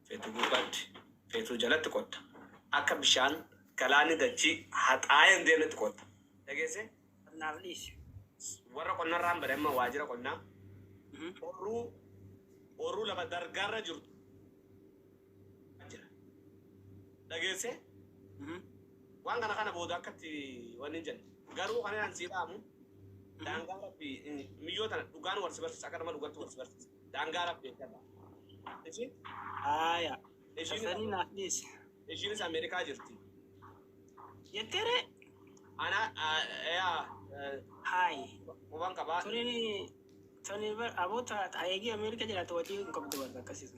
Feetu gubbaatti, feetuu jalatti qotta. Akka bishaan galaanni dachii haxaa'ee hin deemnetti qotta. Dhageessee? Naaf dhiisi. Warra qonnarraan bare amma waajjira qonnaa. Orruu orruu lafa dargaarra jirtu jira. Dhageessee? Waan kana kana booda akkatti wanni hin jenne. Garuu kan inni sii dhaamu daangaa Rabbii miyyoo tana dhugaan wal si barsiisa, akka nama dhugaatti wal si barsiisa. Daangaa Rabbii eeggadha. Ishiin Haaya. ishiinis Tasanii naaf dhiisi. Ishiinis Ameerikaa jirti. Jetteere? Ana yaa Haay. quban qabaa. Tuni tuni aboota eegii Ameerika jiraatu wajjin hin qabdu barta akkasiisu.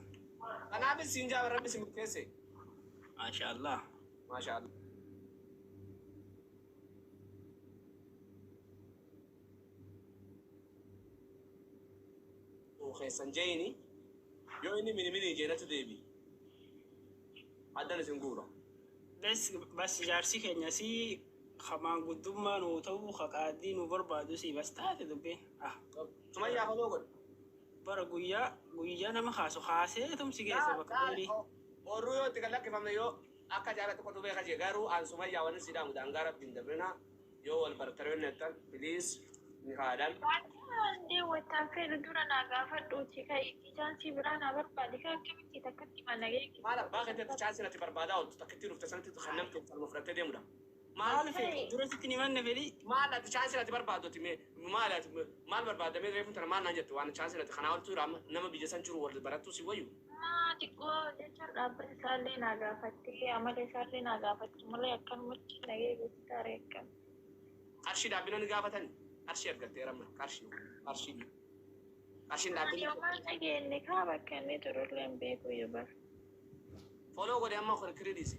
Kanaafis siin jaaba Rabbi si milkeesse. Maasha Allah. Maasha Allah. Keessan jeeyini yoo inni mini mini jeenatu deebi. Addan isin guura. Bes bas jaarsi keenya si hamaan guddummaa nuu ta'uu haqaaddii nu barbaadu si bas taate dubbiin. Ah. Sumayyaa follow godhi. Bara guyyaa guyyaa nama kaasu kaasee tumsi keessa bakka dheerii. Orruu yoo itti gad lakkifamne yoo akka jaalatti qotuu beeka jee, garuu an Sumayyaa wanni si dhaamu daangaa Rabbiin dabrina. Yoo wal bartanii nettan, please, ni haadhan. Wanti wantaan fedhu dura naa gaafadhuuti ka'iitii chance biraa naa barbaadi kan akkamitti takkatti mana geegge. Maal abbaa keetti chance natti barbaadaa ooltu? Takkitti dhufte sanatti kan namti salma fudhattee deemudha. Maal Maal fedhi dura sitti ni manne fedhi. Maal ati chance natti barbaadduti? Mee maal ati maal barbaadamee reefu tana maal naan jette? Waan chance natti kanaa oltu jira, amma nama biyya san jiru wal barattuu si wayyu. Maa xiqqoo jechuun dhaabbata isaallee naa gaafattee amala isaallee naa gaafattu malee akkanumatti nagee gosti taaree akkam. Qarshii dhaabbina ni gaafatani. Qarshii argatteera amma qarshii qarshii qarshiin Ani dhaabbina. homaa dhageenye kaa bakka inni turullee hin beeku iyyuu bara. Follow godhe amma kirkirii dhiisi.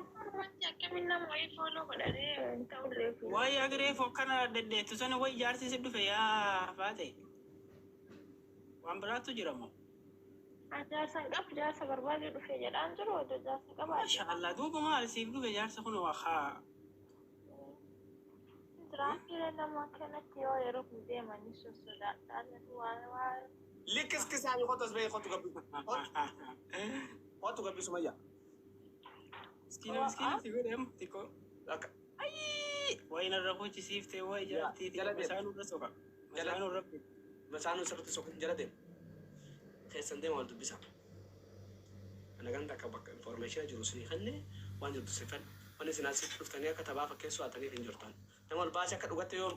Akkanumatti akkamiin nama wayii follow godhanii hin ta'ullee. Wayi agiree fokkana deddeettu sana wayi jaarsi si dhufe yaa baate. Waan biraatu jira moo? Jaarsa hin qabu, jaarsa barbaaduu dhufe jedhaan jiru odoo jaarsa qabaate. Maasha Allah, duuba maal siif dhufe jaarsa kun waa haa. Tiraafii nama akkanatti yoo yeroo kun deemanii sossodaadhaan waan waan. Likiskisaanii qotu as bahee qotu gabbi. Qotu gabbi, Sumayyaa. Miskiina miskiina si godhe amma xiqqoo. Akka Ayyii wayi narra kuchisiifte wayi jaartii Jala deema. masaanuu irra soqa. Jala Masaanuu irra. Masaanuu sirriitti soqin, jala deema. Keessan deema, wal dubbisa. Ana ganta akka bakka information jiru isinii kenne, waan jirtu sifan. Wanni isin asitti dhuftanii akka taphaa fakkeessuu haataniif hin jirtan. Nama ol baasee akka dhugatte yoo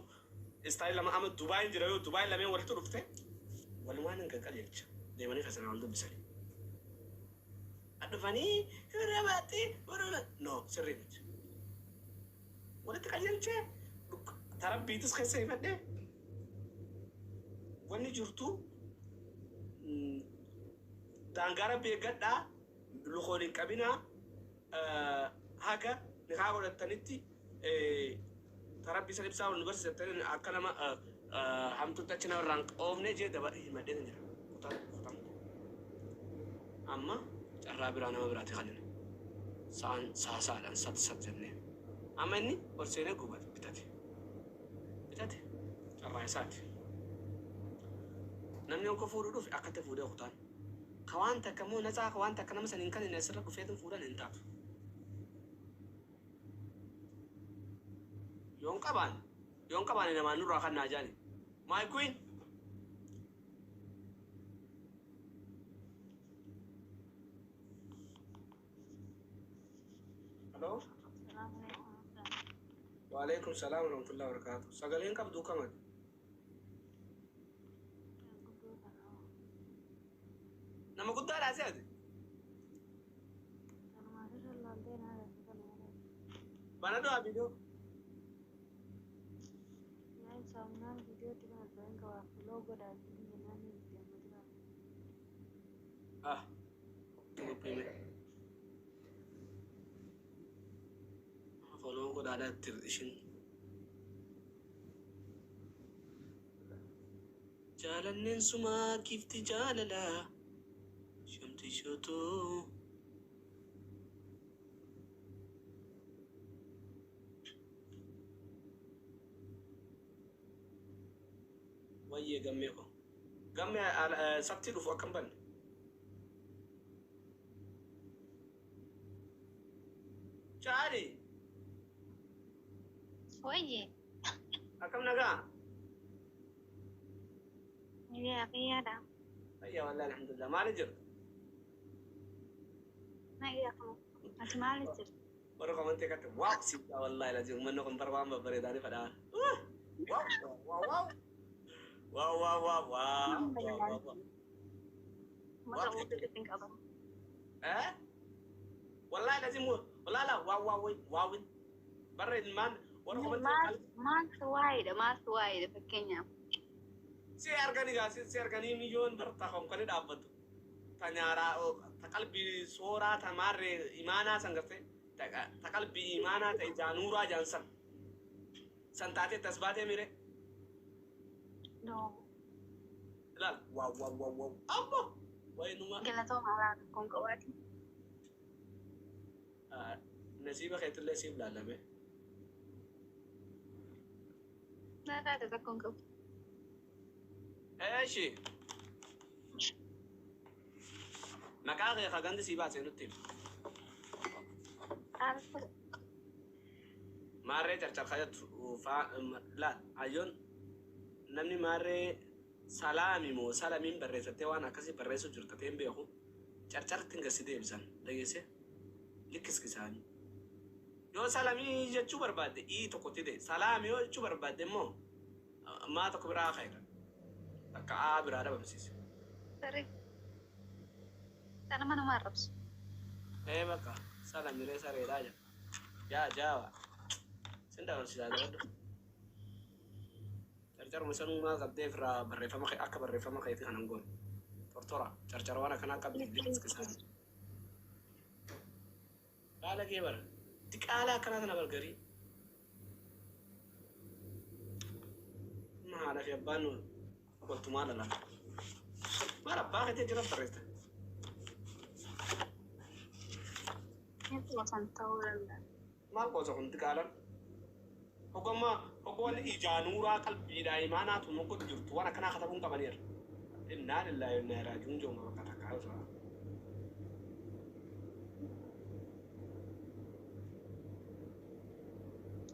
style lama amma Dubaayin jira, yoo Dubaayin lameen walitti dhufte walumaan hin qajeelcha. Deemanii keessan wal dubbisanii. Dhufanii irra baattee no sirrii miti. Walitti qajeelchee tarabbiitis keessa hifadhee wanni jirtu daangaa Rabbi eeggadhaa, lukoon hin qabinaa, haga nikaa godhattanitti tarabbii san ibsaa wal nu barsiisattanii akka nama hamtuutti achi nama irraan qoofne jee daba himadhee jira. Kutaan kutaan amma carraa biraa nama biraati kanina sa'aan saasaadhaan sat sat jennee amma inni ol seenee gubate, bitate bitate, carraa isaati. Namni onko fuudhuu dhufe akkatti fuudhee kutaan. Ka waan takka immoo natsaa ka waan takka nama san hin kanine asirra dhufeetu fuudhan hin taatu. Yoon qabaan yoon qabaane namaan nurraa kan naa jaani. My queen. Hello. Waalaikum salaam wa rahmatullahi wa barakatuh. Sagaleen qabdu kamati? Nama guddaadhaa si ati? Bana du'aa viidiyoo. Saamnaan viidiyootti banadha hin qabaa follow godhaa jennaan ni deemma. Ah. Tuqime. Follow godhaadhaa itti ishin. Jaalanneen sumaa gifti jaalalaa. Shamti shootoo. Wayyee gammee ko. Gammee sabtii dhufu akkam banne? Caali. Wayye. Akkam nagaa? Yaa fayyaadha. Fayyaa wallahi alhamdulillah. Maali jirtu? Nagaa qabu. Ati maali jirtu? Warra komantii akkatti wow siidhaa wallahi lazim uummanni kun barbaan babbareedaanii fadhaa. Wow wow wow. Wow wow wow wow. Wow wow. Mata utuu hin qaban. Eh? Wallahi lazim wallahi la wow wow wow. Barra ilmaan warra komantii Maaltu waa'eedha? Maaltu waa'eedha fakkeenyaaf? Si arganii gaa si arganii miyyoon barta konkoni dhaabbatu. Ta nyaaraa ta qalbii sooraa ta maarree imaanaa san gartee ta qalbii imaanaa ta ijaanuuraa jaan san. San taatee tas baatee mire. No. Ilaal wow wow wow wow. Abbo waynuma. Galatooma alaa kun qabaati. Nasiiba keetillee siif laalame. Nagaa tokkoon qabu. Eeshi. Maqaa kee ka gandi sii baasee nutti himi. Caaltuu. Maarree carcar kajattu laal ayyoon namni maarree salaami moo salamiin barreessattee waan akkasii barreessuu jirta ta'een beeku carcartiin gasi deebisan dhageesse likkiskisaanii. Yoo salamii jechuu barbaadde ii tokkotti ta'e salaami yoo jechuu barbaadde immoo maa tokko biraa ka'edha. Takka aa biraa dhabamsiise. Saree. Kana nama arrabsu. Ee bakka salamiree sareedhaa jedha. Yaa jaawa. Sin dhabamsiisaa jabadhu. Carcaruma sanuu maal qabdee ofirraa barreeffama akka barreeffama keetii kanan goone. Tortora carcara waan akkanaa qabdi likkiskisaanii. Haala kee bara. Diqaalaa akkanaa kana bargarii. Amma haadha fi abbaan waltumaa dhala. Maal abbaa keetii jira barreessa. Hedduu kan ta'uu danda'a. Maal qoosa kun diqaalaan? Ogummaa ogummaan ijaanuuraa qalbiidhaa imaanaatu moggotu jirtu waan akkanaa katabuun qabaniira. Innaa lillaahi wa innaa ilaihi raaji'uun jedhuma bakka takkaa osoo.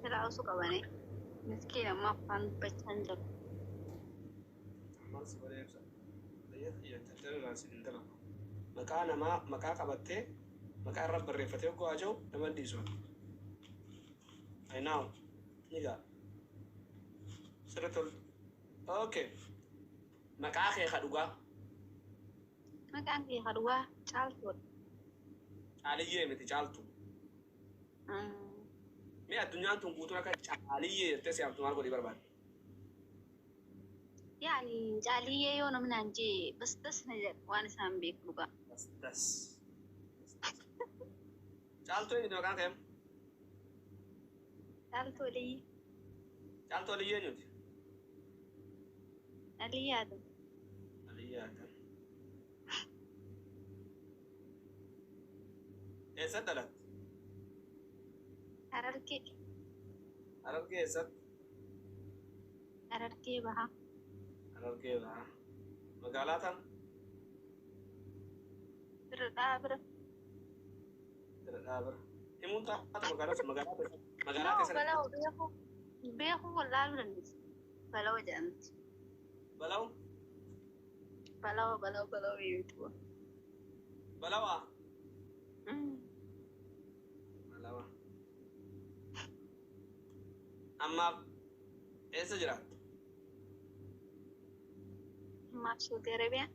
Silaa osoo qabanii. Miskiin amma afaan dubbachaa hin jiru. Maal si godhee ibsa? Carcararraan si hin dalagu. Maqaa namaa maqaa qabattee maqaa irra barreeffatee oggoo haa jiru nama dhiisu. I know. Ni gaa. Sirriitti ol. Okay. Maqaa kee ka dhugaa. Maqaan kee ka dhugaa Caaltuudha. Caaliyyee miti Caaltu. Mee addunyaan tun guutuun akka Caaliyyee jettee si hamtu maal godhii barbaadde? Yaani Caaliyyee yoo namni naan jee bas das na jedha waan isaan beeku dhugaa. Das das. Caaltuu eenyuti maqaan kee? Caaltuu Aliyyi. Caaltuu Aliyyee eenyuti? Aliyyi Adam. Aliyyee Adam. Eessatti dhalatte? Harargee. Harargee eessatti? Harargee Bahaa. Harargee Bahaa. Magaalaa tam? Biradhaa bira. Biradhaa bira. Himuun taatu magaalaa sun magaalaa teessa magaalaa No, teessa. Bala'oo beekuu beekuu wallaaluu dandeessu. Bala'oo jedhamti. Bala'oo? Bala'oo bala'oo bala'oo beektu. Bala'aa? Bala'aa. Ammaaf eessa jiraatta? Ammaaf Saudi Arabiyaa.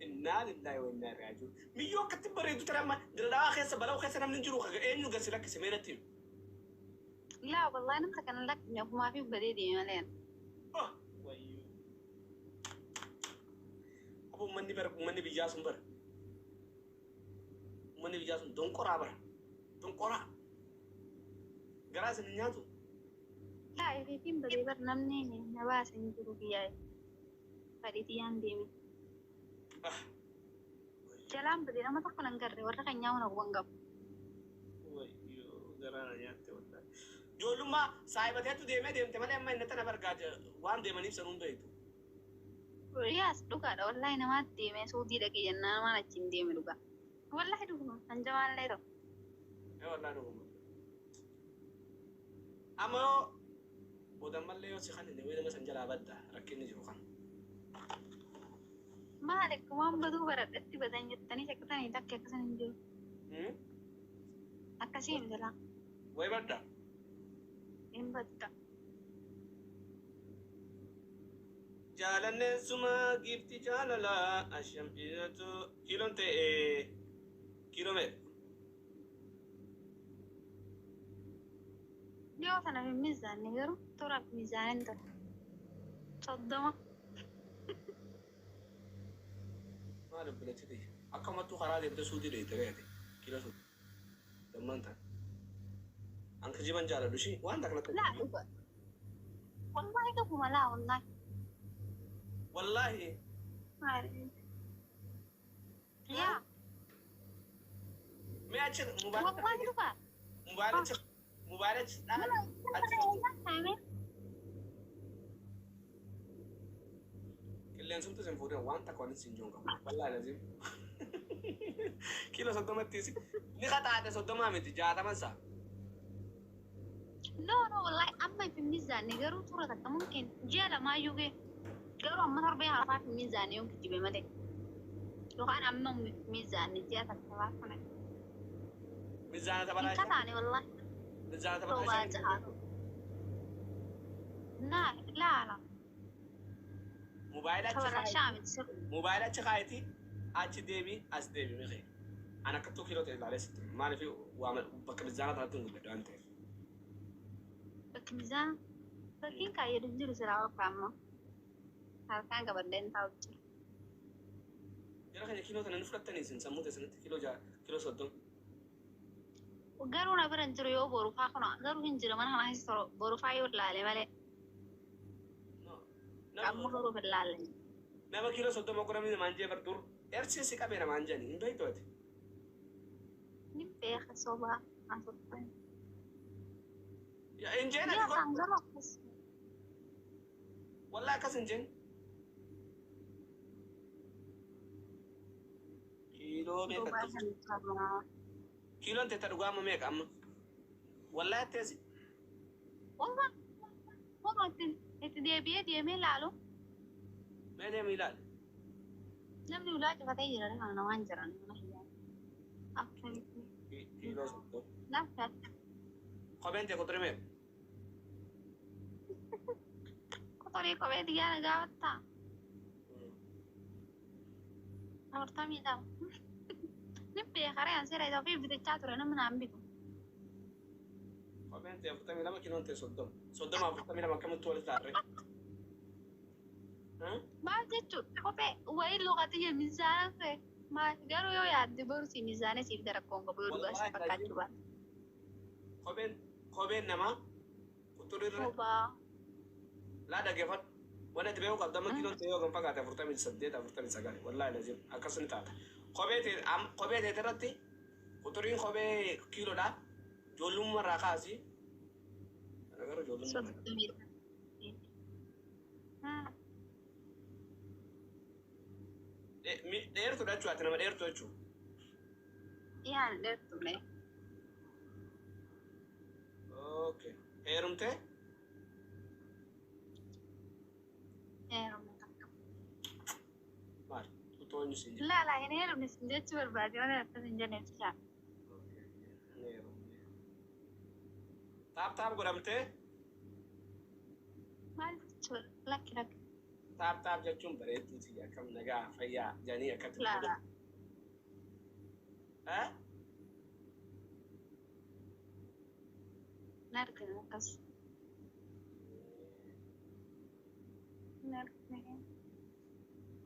Innaa lillaahi wa innaa ilaihi raaji'uun. Miyyoo akkatti bareedu tana amma Diradaawaa keessa Bala'oo keessa namni hin jiru eenyu gasi lakkise mee natti himi. Laa wallahi namta kana lakkifne ofumaa fi badee deeme malee. Oh wayyoo. Abbo uummanni bara uummanni biyyaa sun bara. Uummanni biyyaa sun donqoraa bara. Donqoraa. Garaa isin hin nyaatu. Laa ifiitiin badee bara namni na baase hin jiru biyyaa. Fadhiitiyyaan deeme. Ah. Jalaan badee nama tokko nan garre warra kan nyaa'u na quban qabu. Wayyoo garaa na nyaatte wallahi. Ijoollummaa saahibateetu deemee deemte malee amma inni tana bargaa waan deemaniif sanuun beektu. Yaas dhugaadha wallahi namaatti deemee suutii dhaqee jennaan waan achiin deeme dhugaa. Wallahi dhuguma kan jamaallee ta'u. Ee wallahi dhuguma. Amma yoo booda mallee yoo si kan inni nama san jalaa badda rakkinni jiru kan. Maal waan baduu baradhatti badan jettanii shakkatanii takka akkasan hin jiru. Akkasii hin jira. Way badda. Hin badda. Jaalanneen suma giifti jaalalaa ashampiinatu kiiloon ta'e kiiloo meeqa? Dhiyoo kana hin miizaanne garuu toraaf miizaanin ture. 30. Maal obboleetti ta'e? Akkamattuu karaa deemtee suutii dheeyte beekte kiiloo soddomman ta'a. An kijiban jaaladhu ishii waan takka natti. Laa dhuga. Wallaahi dhuguma laa wallaahi. Wallaahi. Maali? Yaa. Mee achi Wallaahi dhuga. mubaalachi mubaalachi dhaala. Qilleensumti sin fuudhan waan takka waliin siin jiru qabu. Wallaahi lazim. Kiiloo 30tti ni qaxaate 30 miti 60 saa. No, no, wallahi amma hin miizaanne garuu tura takka mumkin ji'a lamaayyuu gee. Garuu amma torbee haafaaf hin miizaanne yoo kijibe malee. Yookaan amma miizaanne ji'a takka baafame. Miizaana Hin taphataa. kataane wallahi. Miizaana Sobaa taphataa. jahaatu. Naa laala. Mobaayila achi Tabarashaa miti sirri. Mobaayila achi kaayiti achi deebi as deebi miqee. An akkattuu kiiloo ta'e ilaalee sitti. Maaliif bakka miizaana tanatti hin guddadhu waan ta'eef. Bakki miizaana. Fakkiin kaayyadu hin jiru silaa bakka amma. Harkaan qabadheen taa'u jira. Jara keenya kiiloo tana ni fudhattanii isin sammuu teessanitti kiiloo 6 kiiloo 30. Garuu na bira hin jiru yoo borufaa kuna garuu hin jiru mana kana keessa borufaa yoo ilaale malee. Amma garuu hin laalle. Nama kiiloo 30 godhamni namaan jee bar dur ersee si qabee namaan jedhani hin beektu ati. Ni beeka sobaa asirratti. Hin jeen Yaa ati isaan garuu akkas. Wallaahi akkas hin jeen. Kiiloo Sobaa meeqa? kan qabaa. Kiiloon teetta dhugaa amma meeqa amma? Wallaahi teessi. Wallah Kun itti deebi'ee deemee ilaalu Mee deemi ilaali. Namni ulaa cufatee jira kana namaan jiran mana hiyyaa. Akkamitti Kiiloo 30. lafa Kopheen tee quxurii meeqa? Qotorii kophee xiyyaara gaafattaa? 42. Ni beeka re'aan seera isa ofii bitachaa ture namni naan bitu. Kopheen tee 42, kiiloon tee 30. 30 42 akkamitti walitti taarree? Maal jechuudha kophee wayii luqatiyya mizaana ture. Maal garuu yoo yaadde boru si mizaana siif darakkoon qabu yoo dhugaa si fakkaachuu baate. Kopheen namaa quxurii irra Sobaa. Laa dhaggeeffadhu. Wanti ati beekuu qabdu amma kiiloon tee yoo kan fagaate 48, 49 wallaahi lazim akkas ni taata. Kophee teet irratti quxuriin kophee kiiloodha. Ijoollummaa irraa kaasi. Kana garuu ijoollummaa. 30. Dheertuudha jechuudha ati nama dheertu jechuudha. Yaa dheertulee. Okay. Heerumtee? Heerumne takka. Maal? Utoonni siin jedhu. Laa laa hin heerumne sin jechuu barbaade waan akkas hin jenneef jechaa. Tap tap godhamtee? Maal jechuudha lakki lakki. Tap tap jechuun bareedduuti akkam nagaa fayyaa jedhanii akkatti. Laa laa. Eh? Hin arginu akkas. Hin arginu.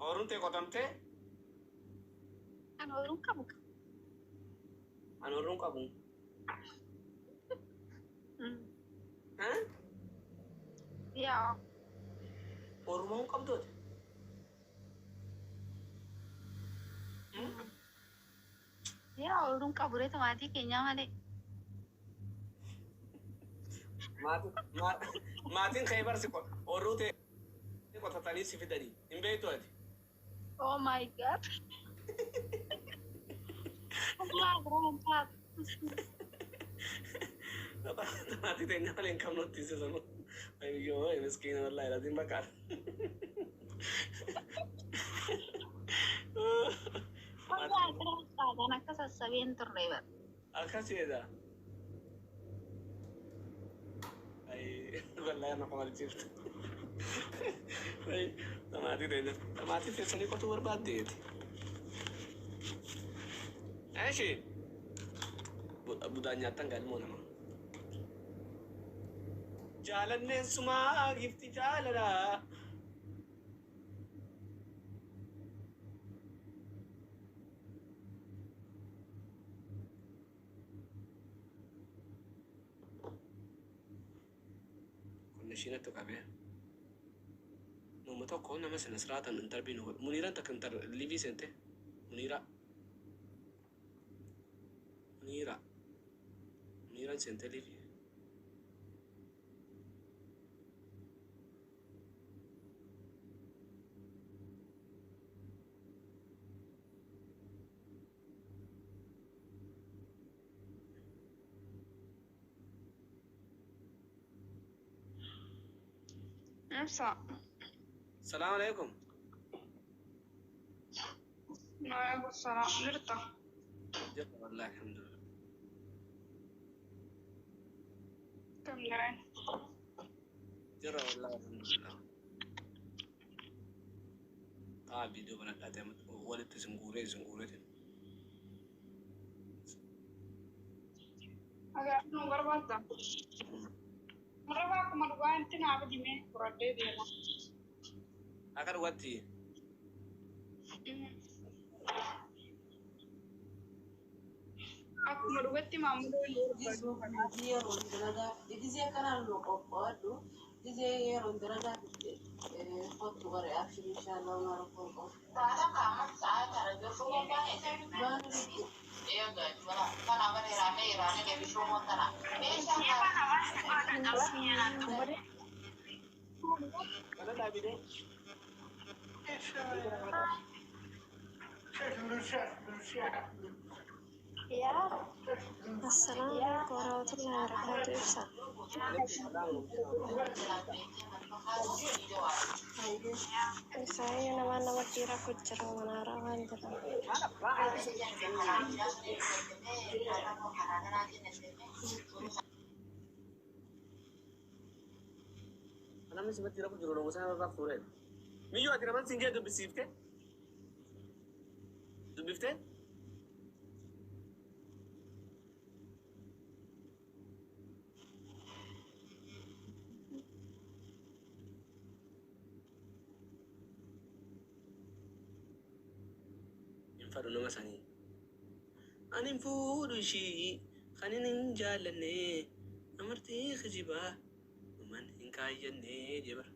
Ooyiruun tee qotamtee? Kan ooyiruun qabu. Ani ooyiruun qabu. Eh? Yaa. Ooyirumaa hin qabdu ati? Yaa ooyiruun qabu reeta maatii keenyaa malee. Maatiin kee barsi ooyiruu tee qotatanii si fidanii hin beektu ati? Oh my God. Allah biraan taatu. Maatii teenya malee hin qabnu itti sisanu. Ayyoo miskiina wallaahi latiin bakka. Warra akiraa kan akka sassabeen turre bara. Akkasiidha. Wallaahi na qomalchiifte. Maatii teenya maatii teessanii qotuu barbaaddeeti. Eeshi budaan nyaattan galmoo nama. Jaalanneen sumaa gifti jaalalaa. Konneshiinatti qabee. Nama tokko nama sina siraatan intarviin godhu. Muniiraan takka intar liivii seente. Muniiraa. Muniiraa. Muniiraan seente liivii. Ibsa. Salaam alaikum. Waalaikum salaam. Jirta. Jirra wallahi alhamdulillah. Kam jireen? Jirra wallahi alhamdulillah. Taa viidiyoo banadhaatee walitti isin guuree isin guureetiin. Agaa nu barbaadda. Marraba akkuma dhugaa inti naaf dimee fudhadhee deema. Akka dhugaatti Akkuma dhugatti maamiloo nu barbaadu. Yeroo dalagaa gisee kanaan nu qophaa'adhu gisee yeroo dalagaa kottu bare abshir inshallah una rakkoo qabu. Banadhaa viidiyoo. Assalamu alaikum warahmatullahi wabarakatuh. Ibsa. Saya nama nama kira kucera manara waan jira. Namni simatti rakkoo jiru nama sana irraa fuudhee. Miyyoo ati naman siin jee dubbisiifte? Dubbifte? Hin fadhu nama sanii. Ani hin fuudhu ishii kan hin jaallanne amartii kijibaa dhuman hin kaayyanne jee bara.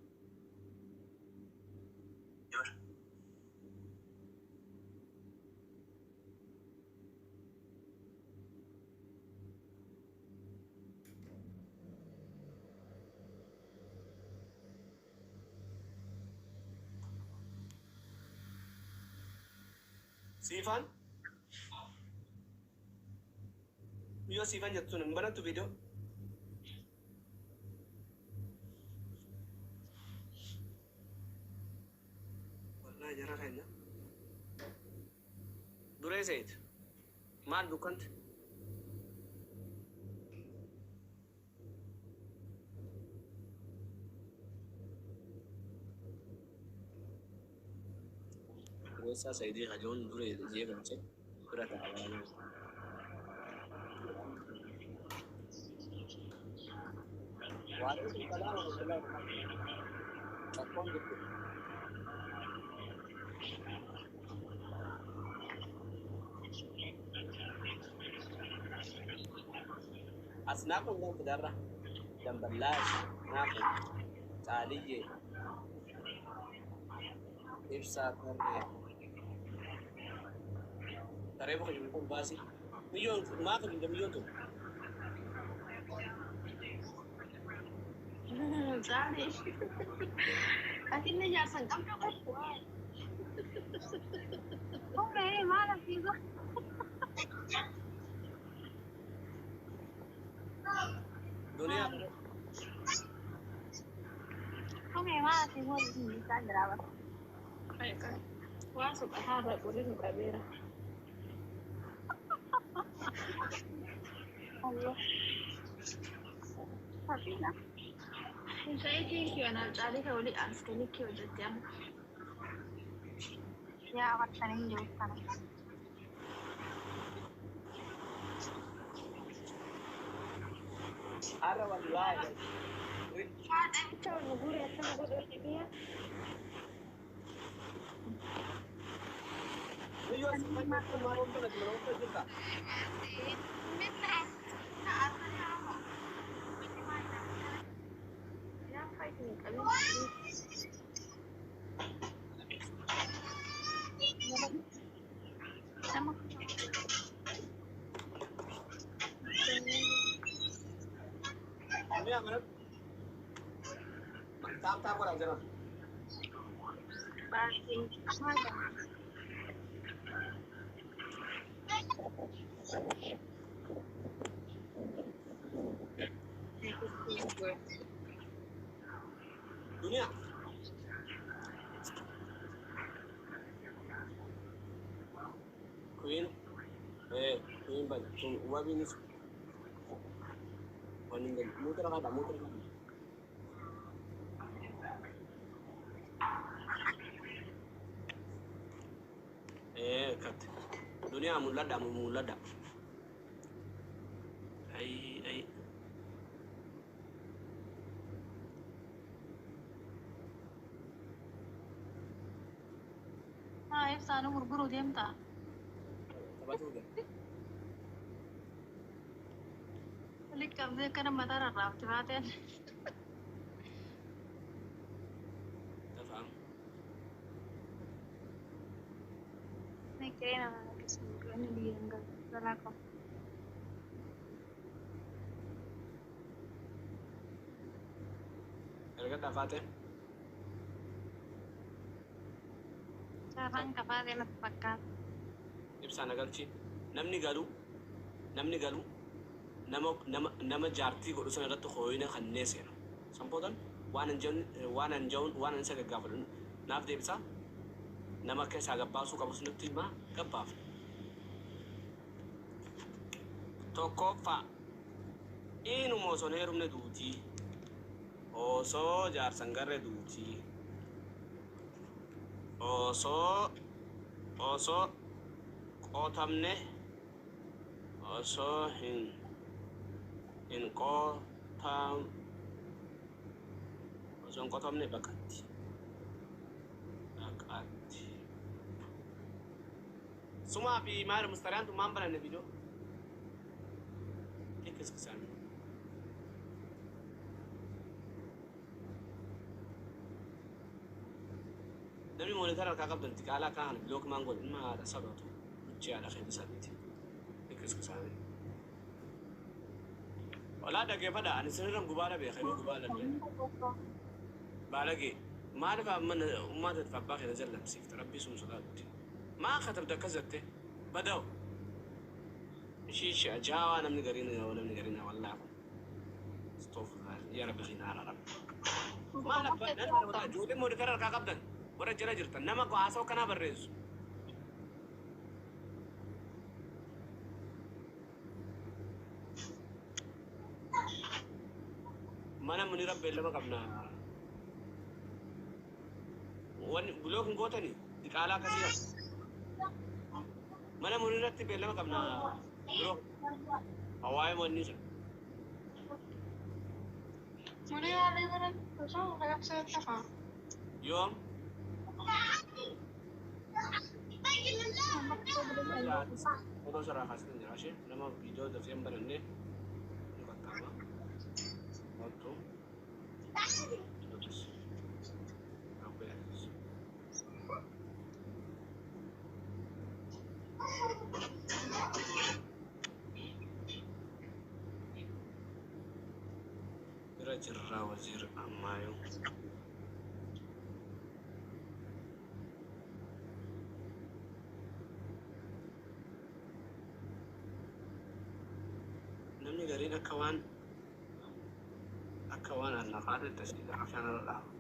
Siifaan? Miyyoo siifaan jettuun hin banattu viidiyoo? Wallahi jara keenya. Duree seet. Maal dukkanti? Gosa Saidii Hajoon duree jee galche bira taa'aa. Waalaikum salaam wa rahmatullahi wa barakatuh. Rakkoon jirtu. As naafun gan fidarra. Damballaash naafun. Caaliyyee. Ibsaa tarree. Tarree boka jiru kun baasii. Miyyoon maa kabinda miyyoon tun? Saani. Ati inni jaarsan qabdu qabu. Homee maal asiisu? Si waliin isaa jira bara. Waa suphataa qorri nu qabeera. Allah. Fadhiidha. Zayitiin kiyya naaf caalee kan olii aansitanii kiyya hojjette amma. Yaa abartanii hin jiru kana. Har'a wallaahi. Haadha bicha ol guure akkana godhu biyya. Riyyoo si fayyadu maal hojjetu mana hojjetu jirta? Yaa faayitiin hin qabin. Nama Duniyaa mana taap taap godhaa jira. Baay'ee. Duniyaa. Queen queen ban tun wabiinis waan hin galu motora qaba motora qaba. Kat duniyaa mul'adha mul'adha. Ay ay. Haa ibsaanuu gurguruu deemtaa? Taphachuu gala. Liqqabdee akkana mataa rarraafti baateen. Tafaam. Nikkee nama akkasuma inni biyya hin galu. Balaa qaba. Erga tafaate. Carraan kafaatee natti fakkaata. Ibsaa nagalchi. Namni galu namni galu nama nama nama jaartii godhu sana irratti hooyina kannee seena. San boodan waan hin jawun waan hin jawun waan hin isa gaggaafadhu naaf deebisaa nama akka isaa gabbaasuu qabu sunitti himaa gabbaaf. Tokkoffaa inuma osoo hin heerumne duutii osoo jaarsan garre duutii osoo osoo qotamne osoo hin hin qotam osoo hin qotamne baqatti baqatti. Sumaa fi maal mustariyaan tun maan baranne viidiyoo kiskisaan. Namni moonitara harkaa qabdan xiqqaalaa kaan bilook maan godhe ilma haadha sabatu luchii haadha keessa sadiiti. Kiskisaan. Walaa dhaggeeffadha ani sirriin gubaala beeka yoo gubaala illee. Baalagee maaliif amma uummata abbaa keessa jallamsiifta rabbii sun sodaatti. Maa katabda akkas jette badaw. Ishii ajaa'aa namni gariin namni gariin wallaahi kun. Astaghfirullah yaa rabbi khina rabbi. Maal abbaa nan ijoollee moonitara harkaa qabdan warra jala jirtan nama haasa'u kanaa barreessu. Mana munira beellama qabna. Wanni bulook hin gootani diqaalaa akkasii qaba. Mana muniratti beellama qabna. Bulook hawaayee wanni sun. Muniraallee bara osoo raabsaa tafaa. Yoom Footoo sarara kaasee jira ishee nama viidiyoo dafee hin bananne ni qaxxaama. Wantu Bira jirraa waziir ammaayuu. Namni gariin akka waan allafaatti tasii afaan irra dhaaba.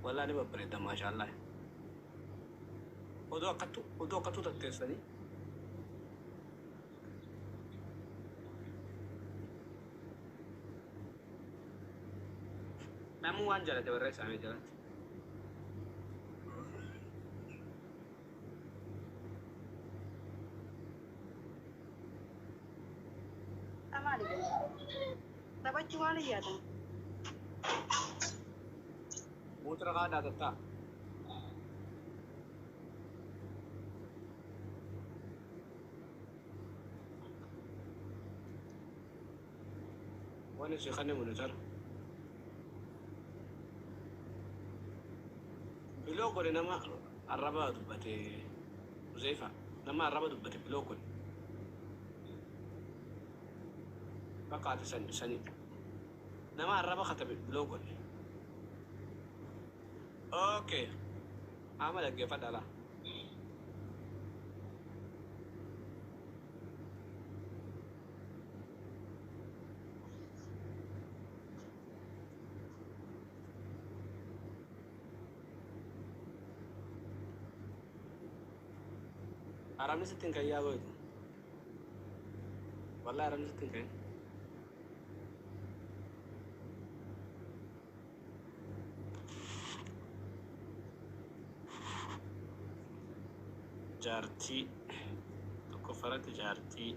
Wallaahi ni babbareedda maashaallah. Odoo akkattu odoo akkattu tatteessanii. Namuu waan jaalate barreessaa mee jalatti. Maali taphachuu maal yaadan? Muuxira kaadhaa tattaa. Wani si kanne monitor. Biloo godhe nama arraba dubbate Uzaifa nama arraba dubbate biloo godhe. Bakka ati sani sani nama arraba katabe biloo godhe. Okay. Amma dhaggeeffadhaa laa. Arabni sitti hin ka'in yaa gootu. Wallahi arabni sitti hin ka'in. Jaartii tokkoffaratti jaartii,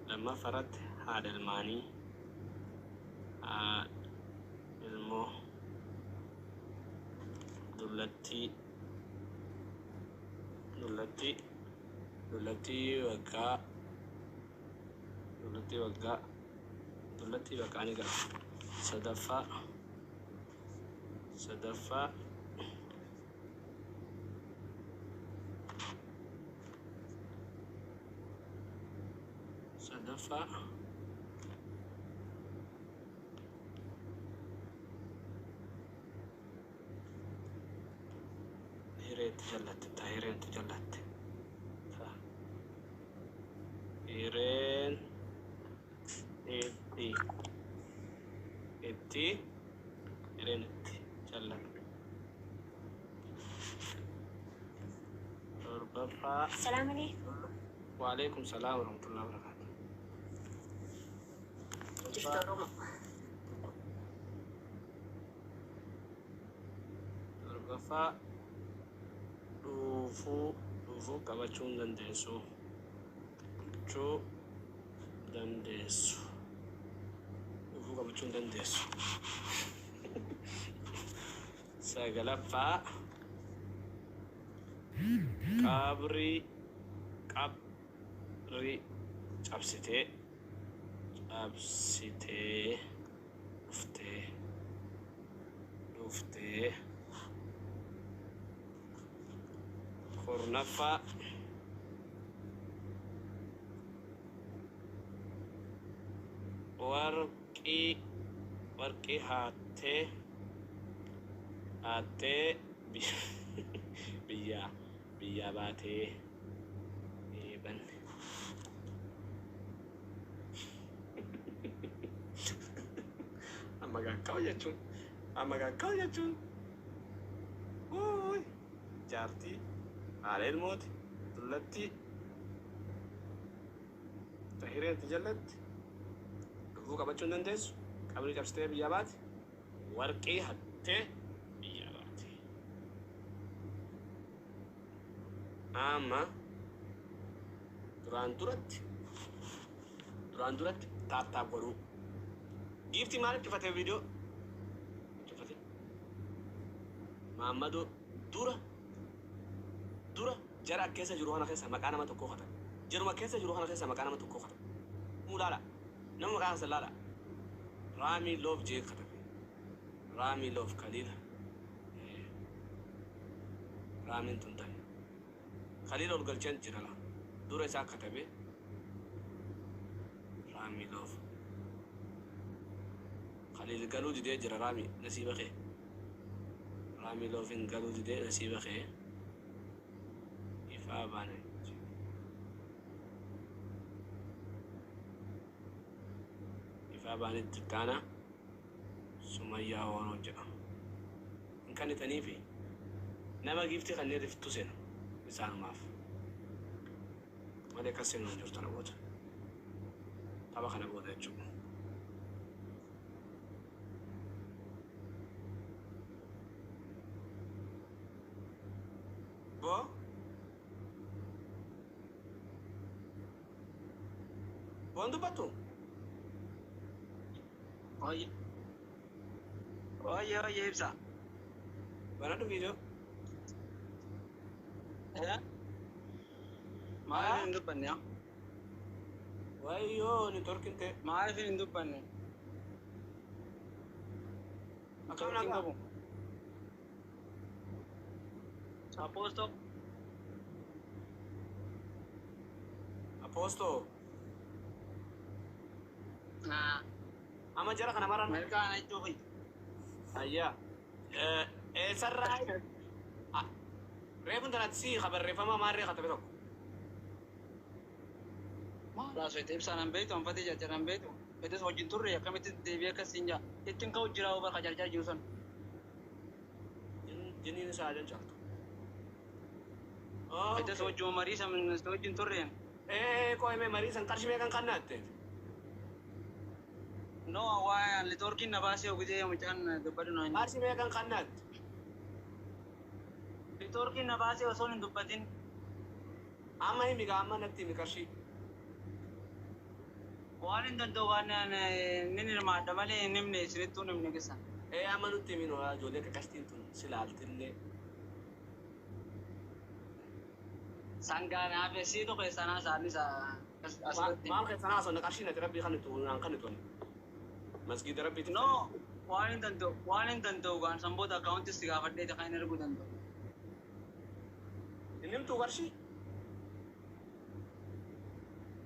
lammaffaratti haadha ilmaanii, haadha ilmoo, dullattii dullattii dullattii waggaa dullattii waggaa dullattii bakka ni gara sadaffaa sadaffaa sadaffaa hireetti jallatte ta hireetti jallatte ta hireen itti itti hireen itti jallatte torbaffaa. السلام عليكم. وعليكم السلام ورحمة الله وبركاته. Jirtu Oromoo. Torbaffaa dhuufuu dhuufuu qabachuu hin dandeessu chuu dandeessu dhufuu qabachuu hin dandeessu. Sagalaffaa qabrii qabrii cabsitee cabsitee dhuftee dhuftee. Kurnaffaa warqii warqii haattee haattee biyyaa biyyaa baatee eeban. Amma gakkaba jechuun amma gakkaba jechuun wuuy jaartii haadha ilmooti dullattii ta hireetti jallatti dhufuu qabachuu hin dandeessu, qabrii cabsitee biyyaa baate, warqii hattee biyyaa baate. Amma duraan duratti duraan duratti tap tap godhuu. Giiftii maaliif cufatee viidiyoo cufate? Maammadoo dura dura jara keessa jiru kana keessa maqaa nama tokkoo katabe. Jaruma keessa jiru kana keessa maqaa nama tokkoo katabe. Muu laala nama maqaa keessa laala. Raamii Loof jee katabe. Raamii Loof Kaliila. Raamiin tun tani. Kaliila ol galcheen jira la. Dura isaa katabe. Raamii Loof. Kaliil galuu didee jira. Raamii nasiiba kee. Raamii Loofin galuu didee nasiiba kee. Ifaa baane. Ifaa baanetti taana Sumayyaa Hooroo jedhama. Hin kannitanii fi nama giiftii kanneen riftu seenu isaanumaaf. Malee akkas seenu hin jirtu kana booda. Tapha kana booda jechuudha. Boo? Boon dubbattu? Oye. Oye, oye, ibsa. Banadhu viidiyoo. Eh? Maaliif hin dubbanne yaa? Wayyoo neetworkiin ta'e. Maaliif hin dubbanne? Akkam Neetworkiin nagaa? qabu. Apostoo. Apostoo. Ah, Amma jara kana maran. Mirgaan jechuufi. Ayyaa. Eessarraa? Reefun tanatti si barreeffama maarree katabe tokko. Maal haasofte ibsaan hin beektu, anfatee jarjaraan beektu. Fetes wajjin turre akkamitti deebi'ee akkasiin jaa. Ittiin ka'u jira bakka jarjar jiru sun. Jiniin isaa ajan caaltu. Fetes wajjin marii san wajjin turre. Qo'ime marii san qarshii meeqan kannaatte? No, waa neetworkiin na baasee ogitee mucaan dubbadhu na hin. Qarshii meeqan kannaatte? Neetworkiin na baasee osoo hin dubbatin. Amma himi gaa amma natti himi qarshii. Waan hin danda'u waan nin hirmaadha malee hin himne isinittuu hin himne keessa. Amma nutti himi noo ijoollee qaqashtiin tun silaaltillee. Sangaa naaf siitu keessanaa isaanis asirratti. Maal keessanaa haasofne qarshii natti rabbii kan itti naan kan itti masgiida rabbiitti. No, waan hin danda'u waan hin danda'u gaan sanboota akkaawunti si gaafadhee kan hin erguu danda'u. Inni himtuu qarshii?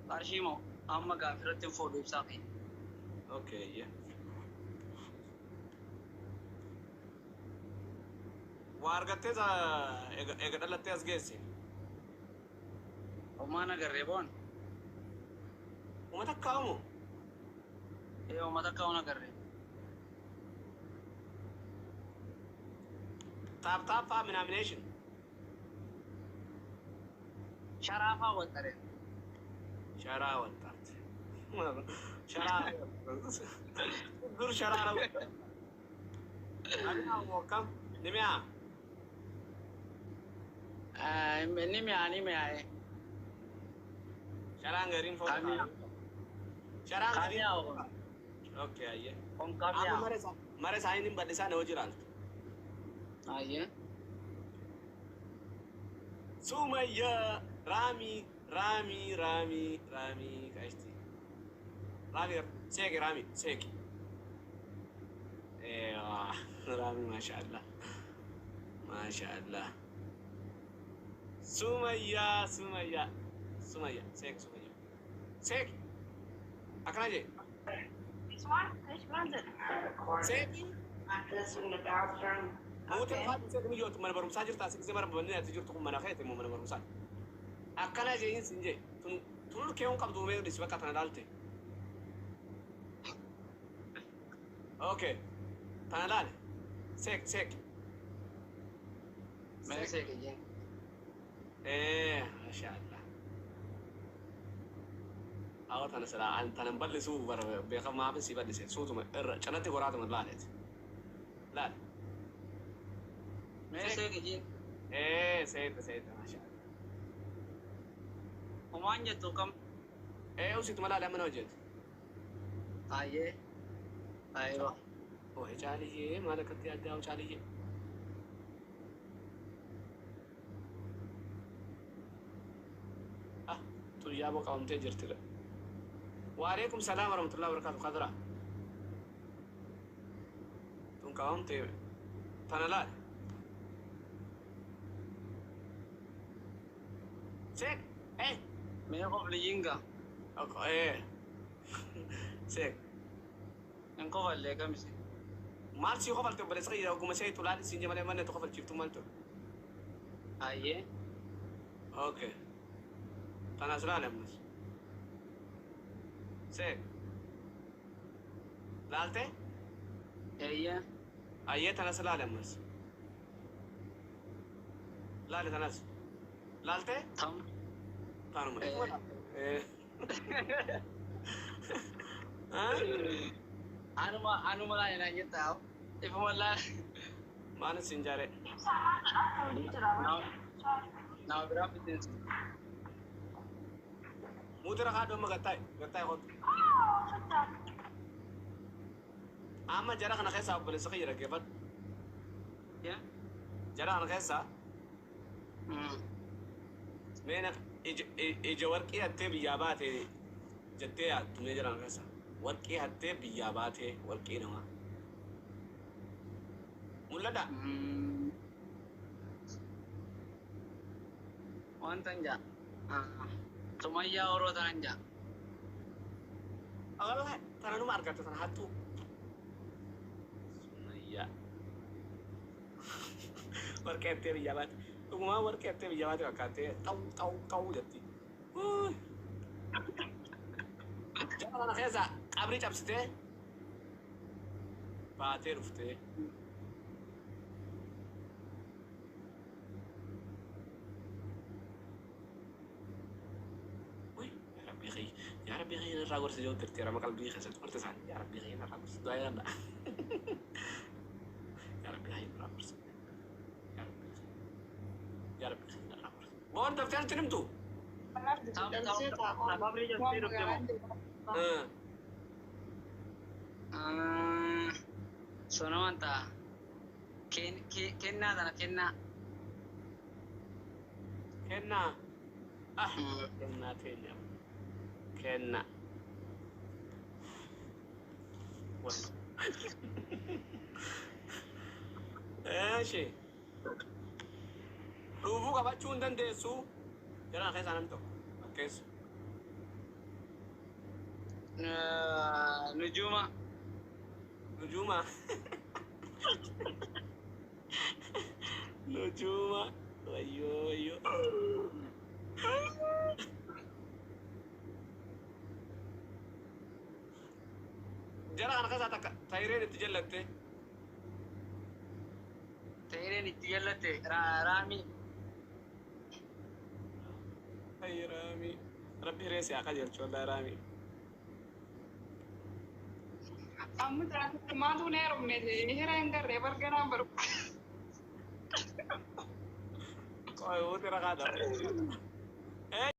Qarshii moo amma gaafirratti hin fuudhu ibsaa fi. Okay, yeah. Waa argattee eega dhalattee as geesse. Homaan agarree boon. Uummata akkaamu. Ee uummata akkaawun agarree. Tap tap faa minaamination. Sharaa faa waxxare. Sharaa waxxarte. Sharaa dur sharaa waxxarte. Ani akkam ni mi'a. Ni mi'a ni mi'a. Sharaan gariin foon. Kamiyaa. Sharaan gariin. Kamiyaa. Okay, ayyee. Kun Amma kamiyaa. mara isaanii hin bal'isaa na hojii Ayyee. Sumayya Rami Rami Rami Rami kashti. Rami seeki Rami seeki. Eewa Rami mashallah. Mashallah. Sumayya Sumayya Sumayya seeki Sumayya. Seeki. Akkana jee. Which one? Seeki. This in the bathroom. Mootiin afaan seeki miyyootu mana barumsaa jirtaa siqisee mana banneen ati jirtu kun mana keete moo mana barumsaa. Akkana jeeyin sin jee tun tun keewwan qabdu mee dhis bakka tana laalte. Okay. Tana laale. Seek seek. Mee seeke jeen. Masha Allah. Awa tana sila an tana ballisuu bara beekamaa fi si ballise suutuma irra canatti goraatuma laaleeti. Laale. Mee seeke jeen. Seeta seeta masha Allah. Homaan jettu kam. Usituma laale amma na hojjetu. Ayyee. Ayyee. Oh, caaliyyee maal akkatti addaa caaliyyee. Ah, tuyyaa boo qabamtee jirti. Waalaikum salaam warahmatullahi wabarakatuh kadra. Tun qabamtee tana laal. Seek, Mee qofliyyiin gaa. Seek. Hin qofallee kamise. Maal si qofalte obboleessa kiyya oguma seetu laal siin jemalee manne qofalchiiftu maal ture. Ayyee. Okay. Tanas laale ammas. Seek. Laalte? Eeyyee. Ayyee tanas laale ammas. Laali tanas. Laaltee? Tam. Tanuma. Eh. Anuma anuma laali naan jettaa. Ifuma laali. Maal sin jaare? Nama biraa fiddeessu. Muutira kaadhoo amma gattaa'e. Gattaa'e kootu. Amma jara kana keessaa obboleessa kiyya dhaggeeffadhu. Jara kana keessaa mee ija warqii hattee biyyaa baate jettee yaaddu mee jara kana keessaa. Warqii hattee biyyaa baate warqii namaa. Mul'ata? Wanta hin jaa. Sumayyaa horoo tanan jaa. Agala tananuma argatte tana hattuu. Sumayyaa. Warqii hattee biyyaa baate. Dhugumaan warqii hattee biyyaa baate fakkaattee xaw xaw xaw jetti. Jara kana keessa qabrii cabsitee baatee dhuftee. Yaa Rabbii kiyya, yaa Rabbii kiyya irraa gorsi yoo tirteera qalbii keessatti gorsa isaanii. Yaa Rabbii kiyya irraa gorsi du'aa yaadda. Yaa Rabbii kiyya irraa gorsi. Yaa Rabbii kiyya. Yaa Rabbii kiyya irraa gorsi. Boon daftee nutti himtu? Qabrii cabsitee dhufte moo? Sona wanta kennaa tana kennaa. Kennaa. Ah, kennaa teenya. Kennaa. Eeshi. Dhuufuu qabachuu hin dandeessu. Jaraan keessaa namni tokko fakkeessu. Nujuuma. Nujuuma. Nujuuma. Wayyoo wayyoo. Jara kana keessaa takka tayireen itti jallatte. Tayireen itti jallatte raamii. Ay raamii. Rabbi hiree si haa qajeelchu wallahi raamii. Amma maatu hin heerumne hiree hin garree barganaan barbaadu. Qoy wuuti raqaa dha.